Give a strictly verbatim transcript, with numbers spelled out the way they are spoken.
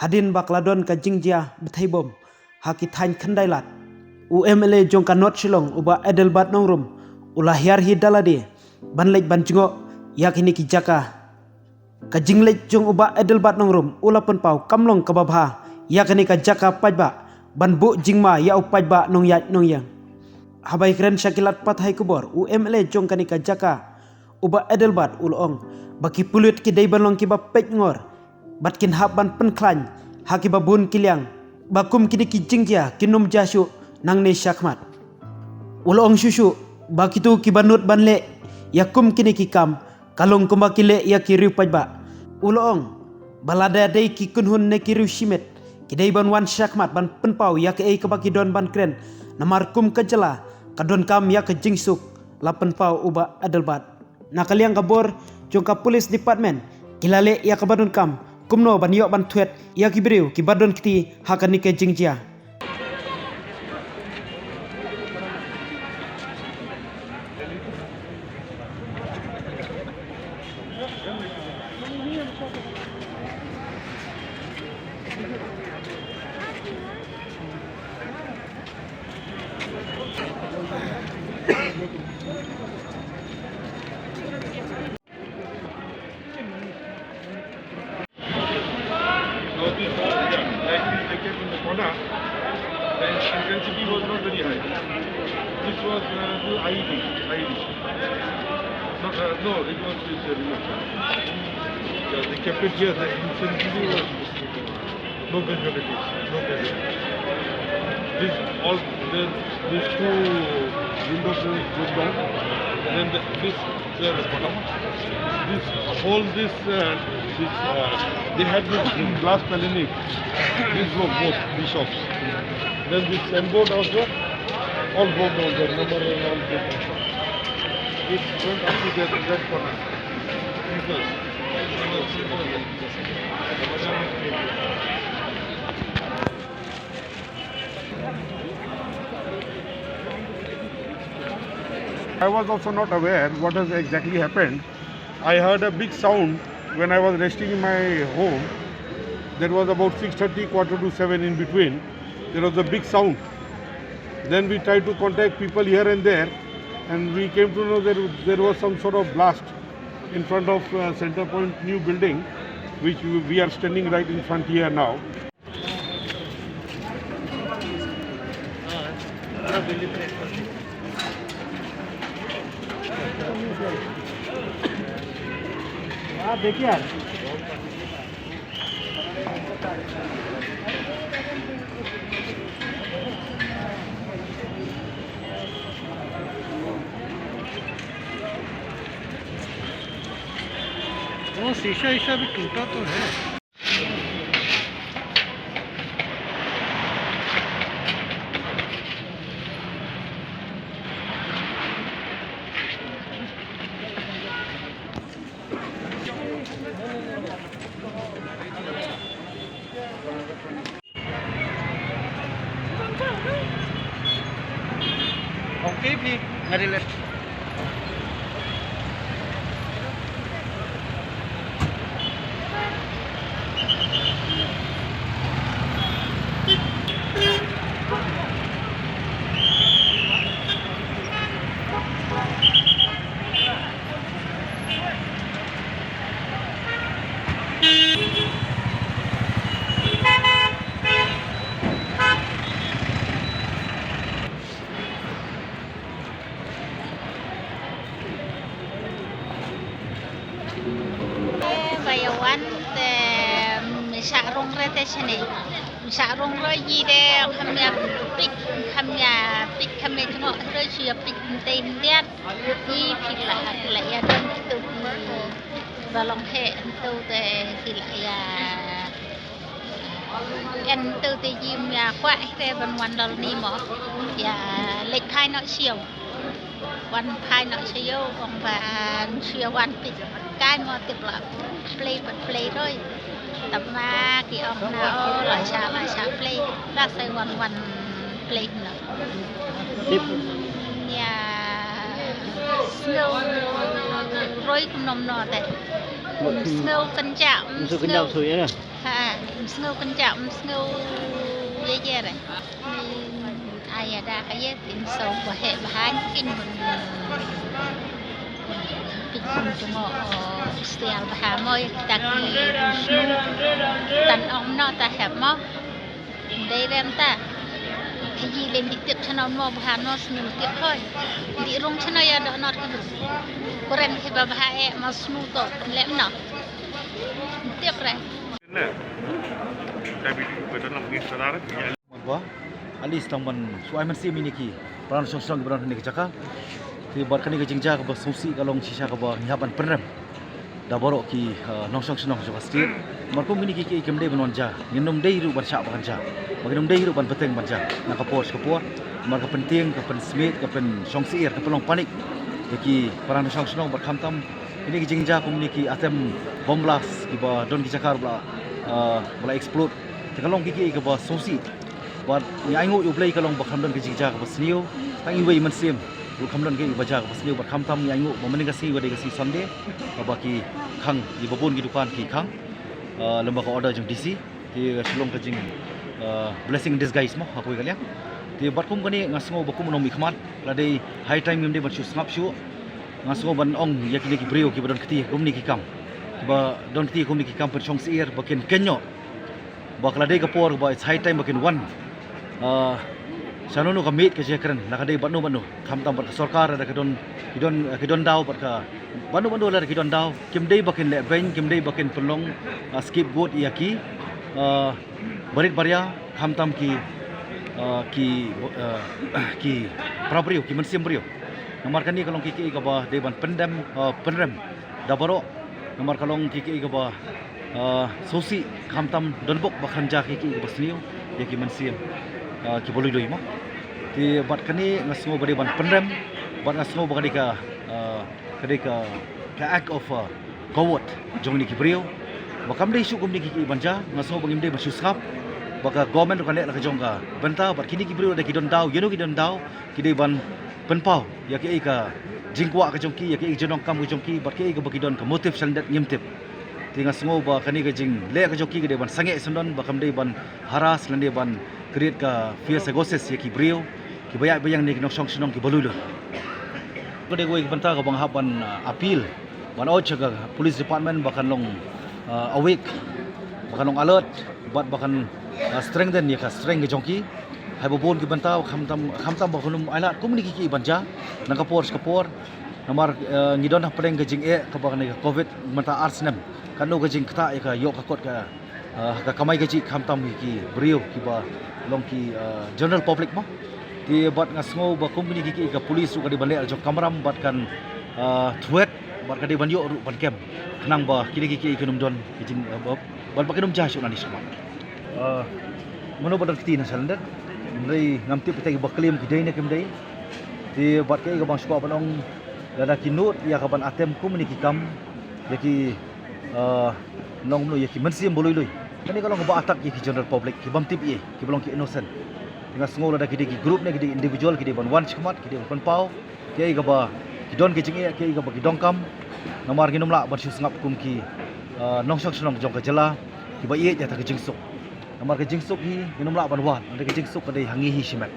Hadien ba ka la don ka jingjia bthei bom ha ki thaiñ khyndai lad, u M L A jong ka North Shillong, u Bah Adelbert Nongrum, u la hiar hi da lade ban leit ban jngoh ïa kine ki jaka. Ka jingleit jong u Bah Adelbert Nongrum u la pynpaw kam long kaba bha ïa kane ka jaka paidbah ban buh jingma ïa u paidbah nongïaid nongïeng. Haba ïakren sha ki lad pathai khubor, u M L A jong kane ka jaka, u Bah Adelbert, u la ong ba ki pulit ki dei ban long kiba peit ngor bad kin hap ban pynkhlaiñ ha kiba bun ki liang ba kum kine ki jingjia kin ym jia shuh nangne shakhmat. U la ong shuh shuh ba kito kiba nud ban leh ïa kum kine ki kam ka long kumba ki leh ïa ki riew paidbah. U la ong ba lada dei ki kynhun ne ki riew shimet, ki dei ban wan shakhmat ban pynpaw ïa kaei kaba ki don ban kren, namar kum ka jylla ka donkam ïa ka jingsuk, la pynpaw u Bah Adelbert. Na ka liang ka bor jong ka Police Department, ki la leh ïa kaba donkam kumno ban ïoh ban thwet ïa ki briew kiba don kti ha kane ka jingjia. Now this, yeah, like this, they kept in the corner. The intensity was not very high. This was, uh, the I E D, I E D. Not, uh, no, it was this, uh, remote. Yeah, they kept it here. The intensity was no casualties, no casualties. This all, the, these two windows were down. Then the, this This whole, this, uh, this, uh, they had this glass paneling. This was both bishops. Then this signboard also, all broke down. The number and all broke down. This went up to the red corner. People. I was also not aware what has exactly happened. I heard a big sound when I was resting in my home. That was about six thirty, quarter to seven in between. There was a big sound. Then we tried to contact people here and there, and we came to know that there was some sort of blast in front of, uh, Center Point new building, which we, we are standing right in front here now. वो शीशा ईशा भी टूटा तो है। Okay, phi, nga ri leh. Ba ïa wan te, mm, shah rung re te shane. Shah rung re ïa de kham ïa pik, kham ïa pik, kham ïa jngoh re shu ïa pik ntei ntei. Ïa pik la, la ïa don tu ba long he tu te ki la ïa. En tu te jim ïa kwah te ban wan dol ni mo. Ïa leit phai noh siew. Wan phai noh siew ong ban siew wan pit. Kai mo tip la play pat play roi. Tap ma ki ong na o la sha la sha play. La sai wan wan play na. Tip. Ïa snow roi kum nom no te. Snow kan ja. Snow kan ja snow. Ha, ym sngew kynjah, ym sngew ïa ïa re. Ai ïa da ka ïa tin so ba heh ba hain kin bun. Kin bun jong o stial ba ha mo ïa kita ki snu. Tan ong no ta hep mo. Dei rem ta. Haji lem di tip chano mo ba ha no snu tip hoi. Di rung chano ïa do not ki. Kuren ki ba ba ha e mo snu to lem no. Tip re. Ba, at least tang ban shu ai mynsiem ïa kine ki para nongshong shnong kiba don ha kane ka jaka. Te bad kane ka jingjia kaba sngewsih ka long shisha kaba ngi hap ban pynrem da baroh ki, uh, nongshong shnong jong ka state. Namar kum kine ki kiei kim dei ban wan jia, ngin ym dei ruh ban shah ba kan jia, ba ngin ym dei ruh ban bteng ban jia na ka por sha ka por. Namar ka pyntieng, ka pynsmiej, ka pynshong syiar, ka pynlong panic ïa ki para nongshong shnong bad khamtam kine ki jingjia kum kine ki attempt bomb blast kiba don ki jaka ruh ba la, uh, ba la explode. Te ka long ki kiei kaba sngewsih. Bad ngi ainguh ïa U Blei ka long ba kham don ka jingjia kaba sniew. Tang iwei i mynsiem ruh kham don ka jia kaba sniew bad khamtam ngi ainguh ba mynne ka sngi ba dei ka sngi Sunday kaba ki khang, kiba bun ki dukan ki khang, uh, lem bad ka order jong D C. Te ka long ka jing, uh, blessing in disguise mo ha kawei ka liang. Te bad kum kane nga sngew ba kum u nongmihkhmat la dei high time ngim dei ban shu sngap shuh. Nga sngew ban ong ïa kine ki briew kiba don kti kum kine ki kam, kiba don kti kum kine ki kam pynshong syiar ba kin kynnoh ba ka la dei ka por ba it's high time ba kin wan, ah, shano no ka miet ka jingkren, la ka dei bad no bad no, khamtam bad ka sorkar lada ka don, ki don, ki don daw bad ka, bad no bad no lada ki don daw, kim dei ba kin leh beiñ, kim dei ba kin pynlong, ah, scapegoat ïa ki, ah, barit baria, khamtam ki, ah, ki, ah, ki para briew, ki mynsiem briew. Namar kane ka long ki kiei kaba dei ban pyndem, ah, pynrem da baroh. Namar ka long ki kiei kaba, ah, sngewsih, khamtam don bok ba khlem jia ki kiei kaba sniew ïa ki mynsiem, ah, kiba lui lui mo. Te bad kane nga sngew ba dei ban pynrem, bad nga sngew ba ka dei ka, ah, ka dei ka, ka act of, ah, coward jong kine ki briew. Ba kam dei shuh kum kine ki kiei ban jia, nga sngew ba ngim dei ban shu sngap. Ba ka government ruh ka leh la ka jong ka bynta, bad kine ki briew lada ki don daw, ïano ki don daw, ki dei ban pynpaw ïa kiei ka jingkwah ka jong ki, ïa kiei ka jingdonkam ka jong ki, bad kiei kaba ki don ka motive sha lyndet ngim tip. Te nga sngew ba kane ka jingleh ka jong ki ka dei ban sangeh syndon, ba kam dei ban harass lane ban create ka fear psychosis ïa ki briew kiba ïaid ba ïeng ne ki nongshong shnong kiba lui lui. Ka dei kawei ka bynta kaba nga hap ban, ah, appeal ban urge ïa ka police department ba kan long, ah, awake, ba kan long alert, bad ba kan, ah, strengthen ïa ka strength ka jong ki. Haba bun ki bynta khamtam, khamtam ba kan ym ailad kum kine ki kiei ban jia na ka por sha ka por. Namar, eh, ngi don hapdeng ka jingeh kaba kane ka covid mynta ar snem. Kano ka jingktah ïa ka ïoh ka kot ka, eh, ka kamai kajih khamtam ïa ki briew kiba long ki, eh, general public mo. Te bad nga sngew ba kum kine ki kiei ka police ruh ka dei ban leh la jong kamram bad kan, eh, thwet bad ka dei ban ïoh ruh ban kem. Khnang ba kine ki kiei kin ym don ki jing, eh, ba, bad ba kin ym jia shuh nangne shakhmat. Ah, mano ba don kti na shalyndet. Hynrei ngam tip kita kiba claim ki dei ne kim dei. Te bad kaei kaba nga sngewkwah ban ong, lada ki nud ïa ka ban attempt kum kine ki kam ïa ki, ah, nongmno ïa ki mynsiem ba lui lui. Kane ka long kaba attack ïa ki general public, ki bym tip ei, kiba long ki innocent. Te nga sngew lada ki dei ki group ne ki dei individual, ki dei ban wan shakhmat, ki dei ban pynpaw kiei kaba ki don ki jingeh, kiei kaba ki donkam. Namar ngin ym lah ban shu sngap kum ki, ah, nongshong shnong jong ka jylla kiba ïeit ïa kata ka jingsuk. Namar ka jingsuk hi ngin ym lah ban wad, hynrei ka jingsuk ka dei ha ngi hi shimet.